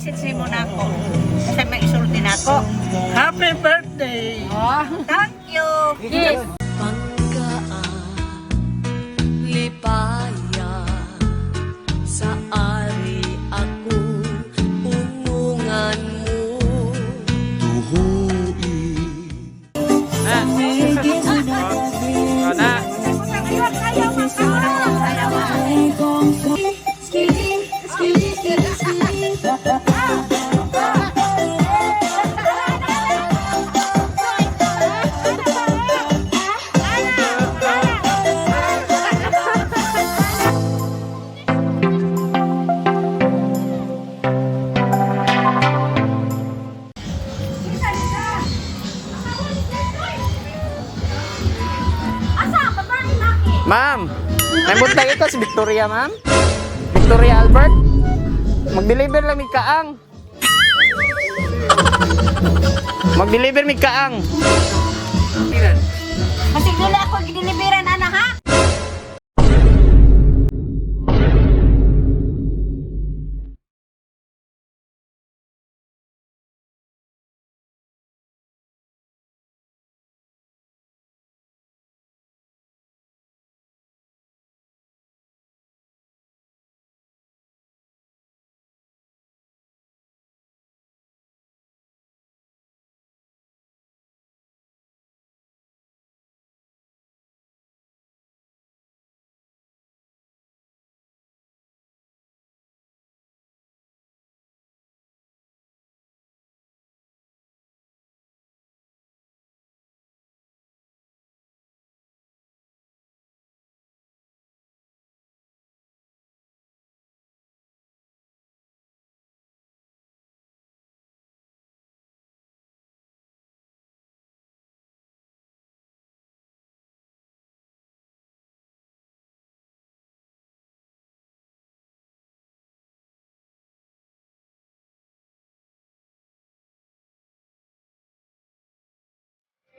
Message mo na ako. Kasi may isulti na ako. Happy birthday! Thank you. Yes. Pangkaa lipaya sa ari ako unungan mo. Na. Oh, na. Ma'am, may buntag ito si Victoria, ma'am. Victoria Albert. Mag-deliver lang mig kaang. Mag-deliver mig kaang. Masig dili ako gideliveran ana ha.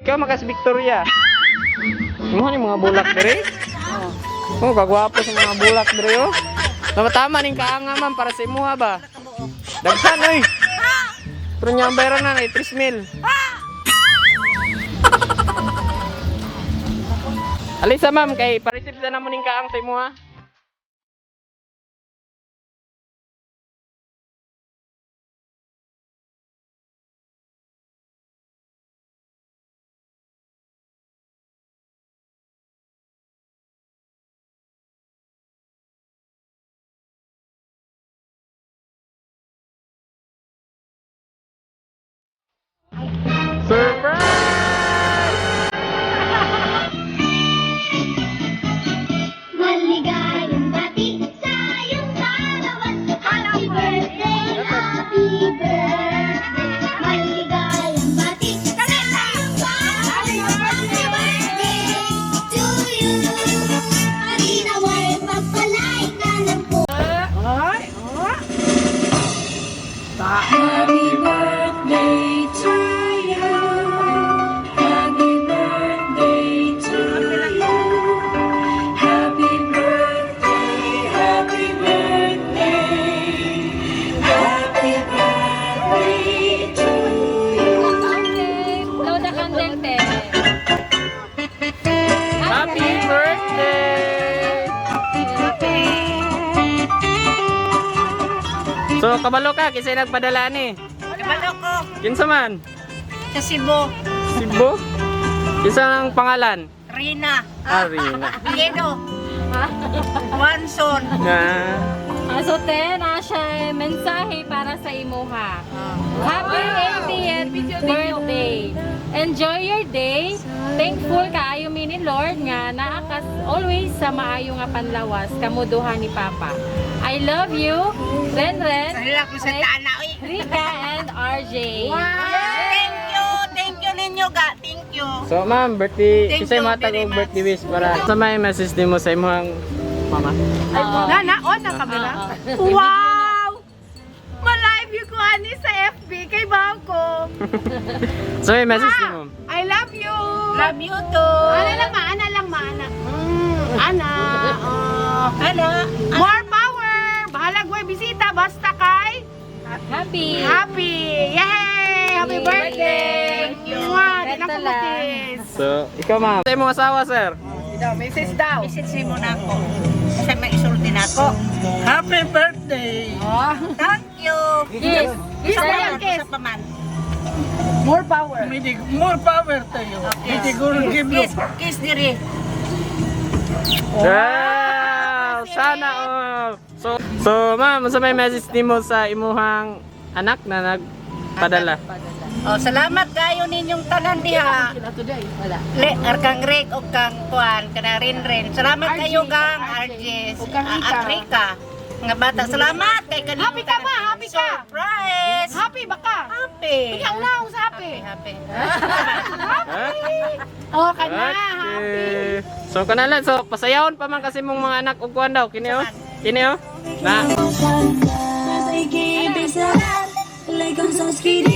Ikaw makas Victoria. Mo ni mga bulak dire. Oh, kagwapo sa mga bulak dire oh. Tama tama ning kaanga ma'am para sa imuha ba. Daghan oy. Pero niya ang bayaran na 3 mil. Alisa ma'am kay pa-receive na mo ning kaang sa imuha. Surprise! Maligayang bati sa iyong kaarawan. Happy birthday, happy birthday. Maligayang bati sa iyong kaarawan. Happy birthday to you. Arinaway, pagpalay ka ng po. Happy birthday to you. Happy birthday to you. Happy birthday, happy birthday. Happy birthday to you. Okay. Blow the candle, te. Happy birthday! So, kabalo ka, kisa'y nagpadala ni. Kabalo ko Kinsa man? sa Cebu, Cebu? Kinsa ang pangalan? Rina, Ah, Rina. Viedo, Wanson. Ah. Ah, so, te, na siya mensahe para sa imuha. Happy 80th birthday. Enjoy your day. Thankful kaayo mi ni Lord nga naa ka always sa maayo nga panlawas kamuduha ni Papa. I love you. Ren Ren, Sarila ko sa tana oy. Rika and RJ. Thank you, thank you ninyo ga, thank you. So, ma'am, birthday, Thank kisa'y you matag very og much. birthday wish para sa may message nimo sa imong mama. Oo. Na, na, on ang camera. Wow! Ma-live you ko ani sa FB kay Bangko. So, may message nimo. I love you! Love you too. Ana lang ma, ana lang ma, ana. Ana. Oh. Ana. More power! Bahalag way bisita, basta kay. Happy. Happy! Yay! Happy birthday! Mwah! Di na ko Beto lang. makis. So, ikaw, ma'am. Sa imong asawa, sir. Daw, message daw. Message mo na ako. Kasi may isulti na ako. Happy birthday! Oh. Thank you. Yes. Kiss Sa na paman, lang, kiss. sa paman. More power. May more power to you. May the Guru give you Kiss, kiss diri. Wow! Sana all! So, ma'am, unsa may message nimo sa imuhang anak na nagpadala? Oh, salamat kayo ninyong tanan diha. Wala. Le, kang Rick o kang Kuan, kana Rin Rin. Salamat RJ, kayo kang RJ. RJ, O kang Rika. at Rika. Nga bata, salamat kay kanino. Happy ka ba? Happy ka? Surprise! Happy ba ka? Happy. Bigyan na sa happy. Happy. Ha? Oh, ka na. Happy. Okay. So kanala, so pasayawon pa man kasi mong mga anak og kuan daw kini oh. Kini oh. Na. Like I'm so sweet.